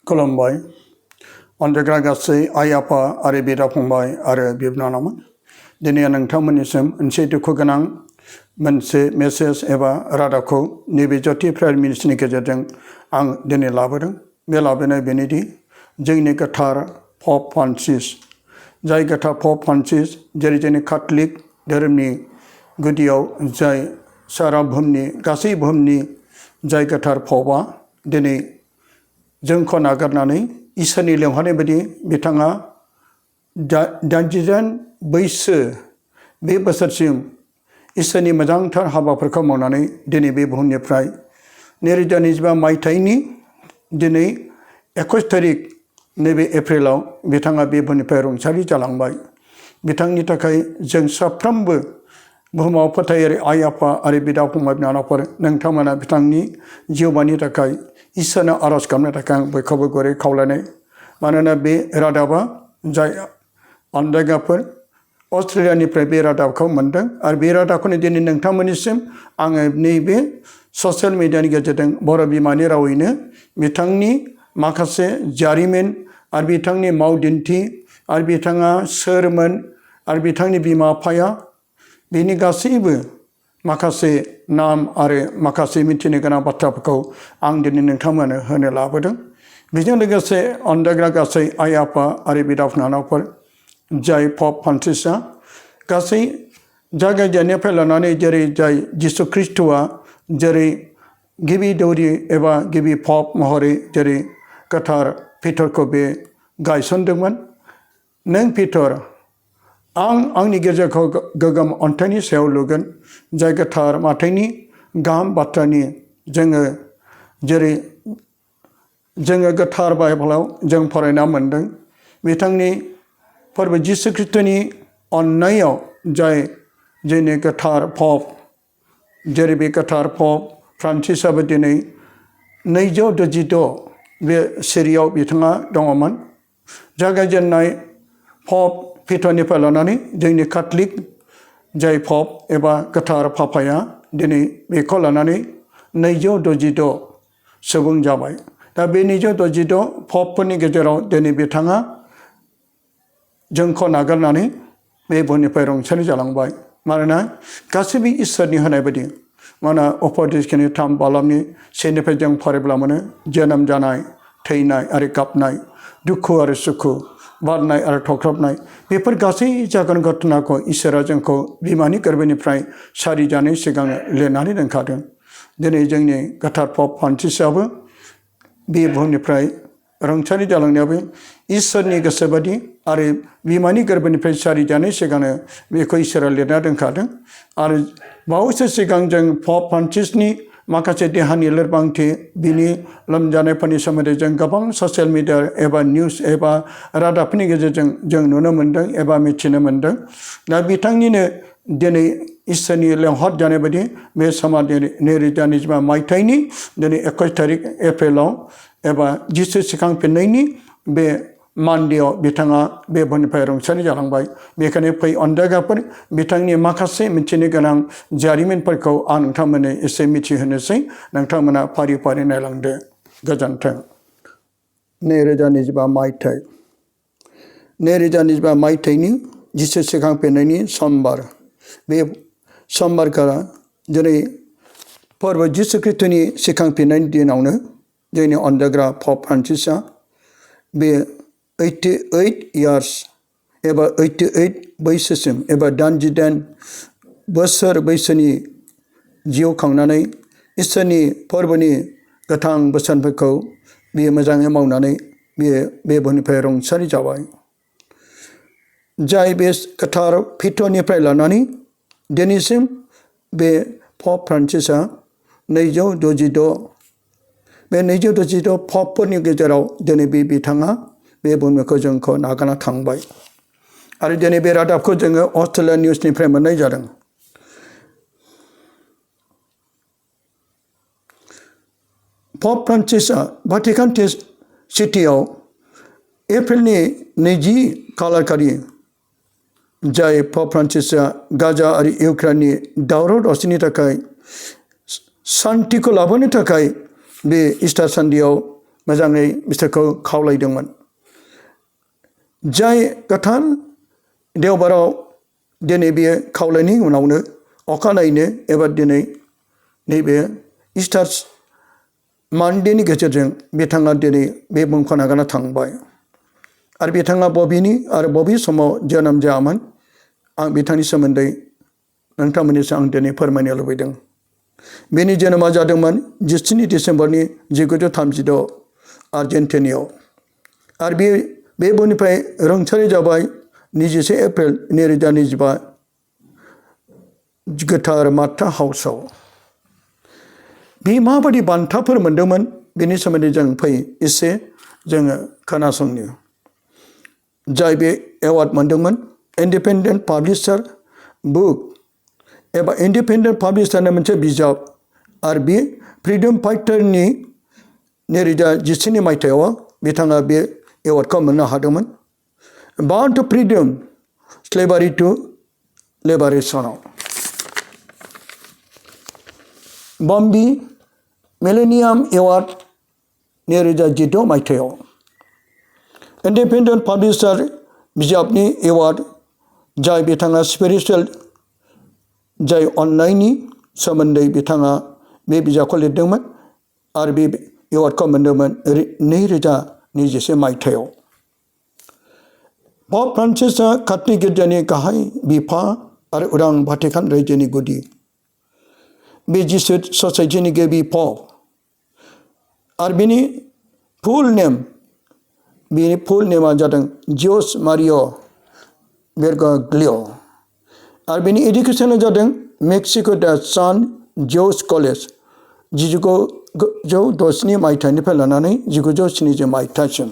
खुलुमबाय अनजाग्रा गासै आइ आफा आरो बिदा फंबाय आरो बिनानावमोन दिनै नोंथांमोननिसिम मोनसे दुखु गोनां मोनसे मेसेज एबा रादाबखौ नैबे ज्योति प्राइम मिनिस्ट्रिनि गेजेरजों आं दिनै लाबोदों बे लाबोनाय बेनोदि जोंनि गोथार पप फ्रान्सिस जाय गोथार पप फ्रान्सिस जेरै जोंनि काथलिक धोरोमनि गुदियाव जाय सारा बुहुमनि गासै बुहुमनि जाय गोथार पपआ दिनै जोंखौ नागारनानै इसोरनि लेंहरनाय बायदि बिथाङा 80 बैसो बे बोसोरसिम इसोरनि मोजांथार हाबाफोरखौ मावनानै दिनै बे बुहुमनिफ्राय 2025 मायथाइनि दिनै 21 तारिख नैबे एप्रिलाव बिथाङा बे बुहुमनिफ्राय रुंसारि जालांबाय। बिथांनि थाखाय जों साफ्रोमबो बुहुमाव फोथायारि आइ आफा आरो बिदा फंबाय बिनानावफोर नोंथांमोना बिथांनि जिउमानि थाखाय इसोरनाव आरज गाबनो थाखाय आं बयखौबो गुरै खावलायनाय मानोना बे रादाबा जाय अनजायग्राफोर अस्ट्रेलियानिफ्राय बे रादाबखौ मोनदों आरो बे रादाबखौनो दिनै नोंथांमोननिसिम आङो नैबे ससियेल मिडियानि गेजेरजों बर' बिमानि रावैनो बिथांनि माखासे जारिमिन आरो बिथांनि मावदिन्थि आरो बिथाङा सोरमोन आरो बिथांनि बिमा बिफाया बेनि गासैबो माखासे नाम आरो माखासे मिथिनो गोनां बाथ्राफोरखौ आं दिनै नोंथांमोननो होनो लाबोदों। बेजों लोगोसे अनजाग्रा गासै आइ आफा आरो बिदा बिनानावफोर जाय पप फ्रान्सिसआ गासै जागायजेननायनिफ्राय लानानै जेरै जाय जिसु ख्रिस्ट'आ जेरै गिबि दौरि एबा गिबि पप महरै जेरै गोथार पिटारखौ बे गायसनदोंमोन। नों पिटार आं आंनि गिर्जाखौ गोगोम अन्थाइनि सायाव लुगोन जाय गोथार माथाइनि गाहाम बाथ्रानि जोङो गोथार बाइबेलाव जों फरायना मोनदों। बिथांनि फोरबो जिसु ख्रिस्ट'नि अननायाव जाय जोंनि गोथार पप जेरै बे गोथार पप फ्रान्सिसआबो दिनै 266 बे सिरियाव बिथाङा दङमोन। जागायजेननाय पप पिटारनिफ्राय लानानै जोंनि काथलिक जाय पप एबा गोथार पापाया दिनै बेखौ लानानै 266 सुबुं जाबाय। दा बे 266 पपफोरनि गेजेराव दिनै बिथाङा जोंखौ नागारनानै बे बुहुमनिफ्राय रुंसारि जालांबाय। मानोना गासैबो इसोरनि होनाय बायदि मानोना उपदेशनि 3 बालामनि 1निफ्राय जों फरायब्ला मोनो जोनोम जानाय थैनाय आरो गाबनाय दुखु आरो सुखु बारनाय आरो थख्रबनाय बेफोर गासै जागोन घटनाखौ इसोरा जोंखौ बिमानि गोरबोनिफ्राय सारिजानाय सिगां लिरनानै दोनखादों। दिनै जोंनि गोथार पप फ्रान्सिसआबो बे बुहुमनिफ्राय रुंसारि जालांनायाबो इसोरनि गोसो बायदि आरो बिमानि गोरबोनिफ्राय सारिजानाय सिगांनो बेखौ इसोरा लिरना दोनखादों। आरो बावैसो सिगां जों पप फ्रान्सिसनि माखासे देहानि लोरबांथि बिनि लोमजानायफोरनि सोमोन्दै जों गोबां ससियेल मिडिया एबा निउस एबा रादाबफोरनि गेजेरजों जों नुनो मोन्दों एबा मिथिनो मोन्दों। दा बिथांनिनो दिनै इसोरनि लेंहरजानाय बायदि बे समा 2025 मायथाइनि दिनै 21 तारिख एप्रिलाव एबा जिसु सिखांफिननायनि बे मानदेयाव बिथाङा बे बुहुमनिफ्राय रुंसारि जालांबाय। बेखायनो फै अनजायग्राफोर बिथांनि माखासे मिथिनो गोनां जारिमिनफोरखौ आं नोंथांमोननो एसे मिथिहोनोसै। नोंथांमोना फारि फारि नायलांदो। गोजोन्थों। 2025 मायथाइ 2025 मायथाइनि जिसु सिखांफिननायनि समबार बे समबारखौ दिनै फोरबो जिसु ख्रिस्ट'नि सिखांफिननायनि दिनावनो जोंनि अनजाग्रा पप फ्रान्सिसआ बे 88 इयार्स एबा 88 बैसोसिम एबा 88 बोसोर बैसोनि जिउ खांनानै इसोरनि फोरबोनि गोथां बोसोनफोरखौ बियो मोजाङै मावनानै बियो बे बुहुमनिफ्राय रुंसारि जाबाय। जाय बे गोथार पिटारनिफ्राय लानानै दिनैसिम बे पप फ्रान्सिसआ 266 बे 266 पपफोरनि गेजेराव दिनै बिथाङा बे बुहुमखौ जोंखौ नागारना थांबाय। आरो दिनै बे रादाबखौ जोङो अस्ट्रेलिया निउसनिफ्राय मोननाय जादों। पप फ्रान्सिसआ भाटिकान सिटियाव एप्रिलनि 20 खालारखालि जाय पप फ्रान्सिसआ गाजा आरो इउक्रेननि दावराव दावसिनि थाखाय शान्तिखौ लाबोनो थाखाय बे इस्टार सान्डेआव मोजाङै बिसोरखौ खावलायदोंमोन। जाय गोथार देवबाराव दिनै बे खावलायनायनि उनावनो अखानायैनो एबा दिनै नैबे इस्टार मानडेनि गेजेरजों बिथाङा दिनै बे बुहुमखौ नागारना थांबाय। आरो बिथाङा बबेनि आरो बबे समाव जोनोम जायामोन आं बिथांनि सोमोन्दै नोंथांमोननिसिम आं दिनै फोरमायनो लुबैदों। बेनि जोनोमा जादोंमोन 17 डिसेम्बरनि 1936 आर्जेन्टिनायाव। आरो बे बुहुमनिफ्राय रुंसारि जाबाय 21 एप्रिल 2025 गोथार मार्था हाउसआव। बे माबायदि बान्थाफोर मोन्दोंमोन बेनि सोमोन्दै जों एसे जोङो खोनासंनो। जाय बे एवार्ड मोन्दोंमोन इन्डिपेन्डेन्ट पाब्लिशार बुक एबा इन्डिपेन्डेन्ट पाब्लिशारनि मोनसे बिजाब आरो बे फ्रिडम फाइटारनि 2017 मायथाइयाव बिथाङा बे एवार्डखौ मोननो हादोंमोन। Born to freedom slavery to लिबारेशनाव। बम्बे मिलेनियाम एवार्ड 2016 मायथाइयाव। इन्डिपेन्डेन्ट पाब्लिशार बिजाबनि एवार्ड जाय बिथाङा स्पिरिचुवेल जाय अननायनि सोमोन्दै बिथाङा बे बिजाबखौ लिरदोंमोन आरो बे एवार्डखौ मोन्दोंमोन 2021 मायथाइयाव। पप फ्रान्सिसआ काथलिक गिर्जानि गाहाय बिफा आरो उदां भाटिकान रायजोनि गुदि। बे जिसुइट ससाइटिनि गिबि पप आरो बेनि फुल नेमा जादों जियस मारिय' बेरग'ग्लिय'। आरो बेनि एडुकेसना जादों मेक्सिक' दा सान जस कलेज 1967 मायथाइनिफ्राय लानानै 1970 मायथाइसिम।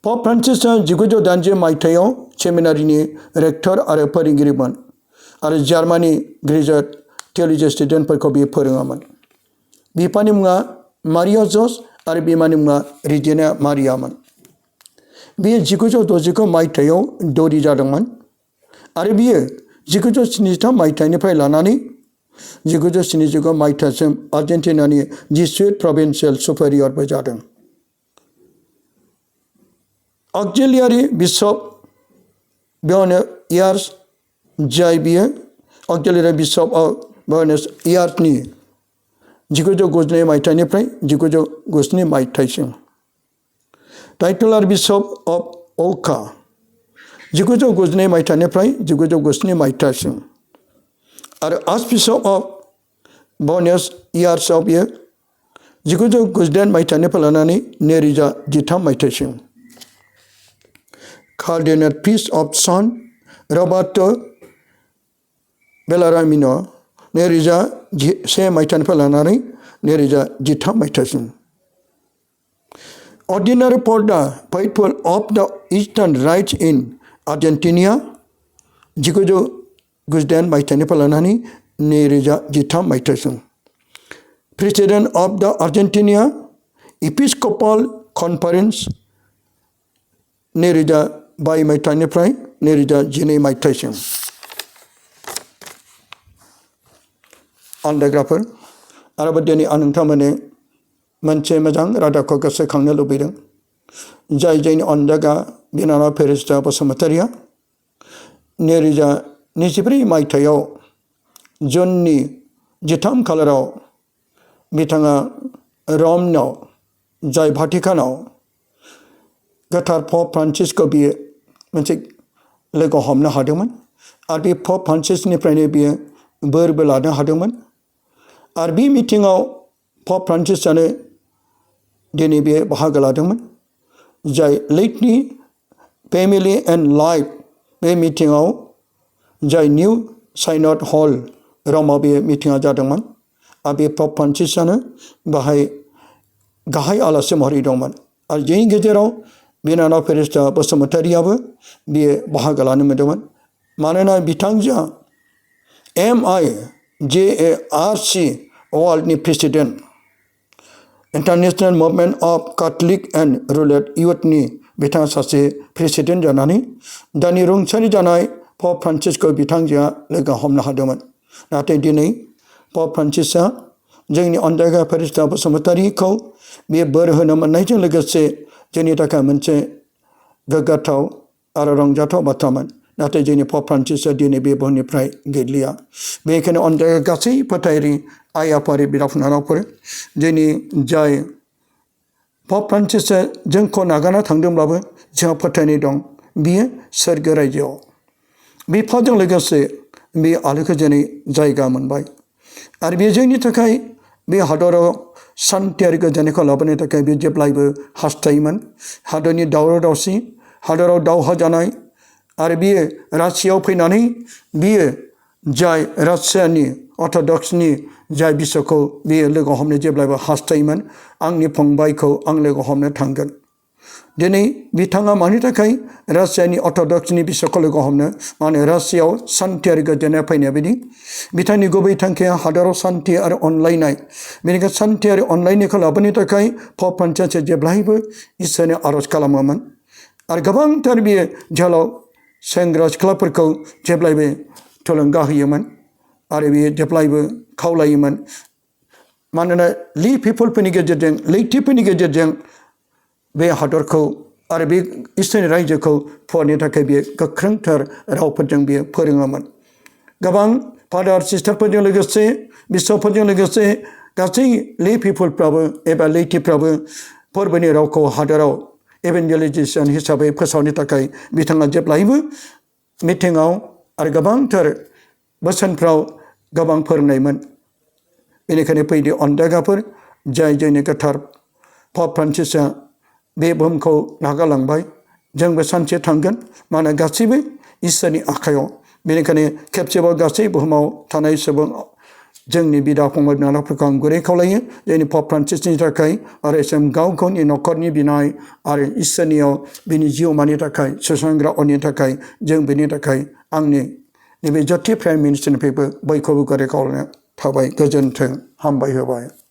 पप फ्रान्सिसआ 1980 मायथाइयाव सेमिनारिनि रेक्टर आरो फोरोंगिरिमोन आरो जार्मानि ग्रेजुवेट थिय'ल'जि स्टुडेन्टफोरखौ बियो फोरोङोमोन। बिफानि मुङा मारिया जस आरो बिमानि मुङा रिजिना मारियामोन। बियो 1969 मायथाइयाव दौरि जादोंमोन आरो बियो 1973 मायथाइनिफ्राय लानानै 1979 मायथाइसिम आर्जेन्टिनानि जिसुइट प्रभिन्सियेल सुपेरियरबो जादों। अक्जिलियारि बिशप ब्युनस एयार्स जाय बियो अक्जिलियारि bishop of Buenos एयार्सनि 1992 मायथाइनिफ्राय 1997 मायथाइसिम। टाइटुलार bishop of औका 1992 मायथाइनिफ्राय 1997 मायथाइसिम आरो आर्च बिशप अफ ब्युनस एयार्सआव बियो 1998 मायथाइनिफ्राय लानानै 2013 मायथाइसिम। कार्डिनेल प्रिस्ट अफ सान रबार्टो बेलारामिन' 2001 मायथाइनिफ्राय लानानै 2013 मायथाइसिम। अर्डिनारि फर द फेइथफुल अफ द ईस्टार्न राइट्स इन आर्जेन्टिना 1998 मायथाइनिफ्राय लानानै 2013 मायथाइसिम। प्रेसिडेन्ट अफ द आर्जेन्टिना एपिस्क'पल कनफारेन्स 2022 मायथाइनिफ्राय 2012 मायथाइसिम। अनलायग्राफोर आरोबाव दिनै आं नोंथांमोननो मोनसे मोजां रादाबखौ गोसोखांनो लुबैदों। जाय जोंनि अनजागा बिनानाव फेरिस्ता बसुमतारिया 2024 मायथाइयाव जुननि 13 खालाराव बिथाङा रमनाव जाय भाटिकानाव गोथार पप फ्रान्सिसखौ बियो मोनसे लोगो हमनो हादोंमोन आरो बे पप फ्रान्सिसनिफ्रायनो बियो बोरबो लानो हादोंमोन। आरो बे मिटिङाव पप फ्रान्सिसआनो दिनै बे बाहागो लादोंमोन। जाय लेटनि फेमिलि एन्ड लाइफ बे मिटिङाव जाय निउ साइनड हल रमाव बे मिटिङा जादोंमोन आरो बे पप फ्रान्सिसआनो बाहाय गाहाय आलासि महरै दंमोन। आरो जोंनि गेजेराव बिनानाव फेरिस्ता बसुमतारियाबो बियो बाहागो लानो मोनदोंमोन। मानोना बिथांजोआ MIJARC वर्ल्डनि president international movement of Catholic and rural युथनि बिथाङा सासे प्रेसिडेन्ट जानानै दानि रुंसारि जानाय पप फ्रान्सिसखौ बिथांजोआ लोगो हमनो हादोंमोन। नाथाय दिनै पप फ्रान्सिसआ जोंनि अनजायगा फेरिस्ता बसुमतारीखौ बे बोर होनो मोननायजों लोगोसे जोंनि थाखाय मोनसे गोग्गाथाव आरो रंजाथाव बाथ्रामोन। नाथाय जोंनि पप फ्रान्सिसआ दिनै बे बुहुमनिफ्राय गैलिया। बेनिखायनो अनजायगा गासै फोथायरि आइ आफारि बिदा फंबायफोर, दिनै जाय पप फ्रान्सिसआ जोंखौ नागारना थांदोंब्लाबो जोंहा फोथायनाय दं, बियो सोरगो रायजोआव बिफाजों लोगोसे बे आलो गोजोनै जायगा मोनबाय। आरो बे जोंनि थाखाय बे हादराव सान्थि आरो गोजोननायखौ लाबोनो थाखाय बे जेब्लायबो हास्थायोमोन। हादरनि दावराव दावसि, हादराव दावहा जानाय आरो बियो रासियाव फैनानै बियो जाय रासियानि अर्थ'डक्सनि जाय बिस'खौ बियो लोगो हमनो जेब्लायबो हास्थायोमोन। आंनि फंबायखौ आं लोगो हमनो थांगोन। दिनै बिथाङा मानि थाखाय रासियानि अर्थ'डक्सनि बिस'खौ लोगो हमनो, मानो रासियाव सान्थि आरो गोजोननाय फैनाय बायदि बिथांनि गुबै थांखिया हादराव सान्थि आरो अनलायनाय। बेनिखायनो सान्थि आरो अनलायनायखौ लाबोनो थाखाय पप फ्रान्सिसआ जेब्लायबो इसोरनि आर'ज खालामोमोन। आरो गोबांथार बियो जोहोलाव सेंग्रा सिख्लाफोरखौ जेब्लायबो थुलुंगा होयोमोन आरो बियो जेब्लायबो खावलायोमोन। मानोना ली पिपलफोरनि गेजेरजों, लैथोफोरनि गेजेरजों बे हादरखौ आरो बे इसोरनि रायजोखौ फुवारनो थाखाय बियो गोख्रोंथार रावफोरजों बियो फोरोङोमोन। गोबां फादार सिस्टारफोरजों लोगोसे, बिशपफोरजों लोगोसे गासै ली पिपलफ्राबो एबा लैथोफ्राबो फोरबोनि रावखौ हादराव इभान्जेलाइजेसन हिसाबै फोसावनो थाखाय बिथाङा जेब्लायबो मिटिङाव आरो गोबांथार बोसोनफ्राव गोबां फोरोंनायमोन। बेनिखायनो फैदो अनजायगाफोर, जाय जोंनि गोथार पप फ्रान्सिसआ बे बुहुमखौ नागारलांबाय, जोंबो सानसे थांगोन। मानोना गासैबो इसोरनि आखायाव। बेनिखायनो खेबसेबाव गासै बुहुमाव थानाय सुबुं जोंनि बिदा फंबाय बिनानावफोरखौ आं गुरै खावलायो, जोंनि पप फ्रान्सिसनि थाखाय आरो जों गाव गावनि न'खरनि बिनाय आरो इसोरनियाव बिनि जिउमानि थाखाय सुस्रांग्रा अननि थाखाय जों बिनि थाखाय आंनि नैबे जथि प्राइम मिनिस्टारनिफ्रायबो बयखौबो गुरै खावलायनाय थाबाय। गोजोन्थों, हामबाय होबाय।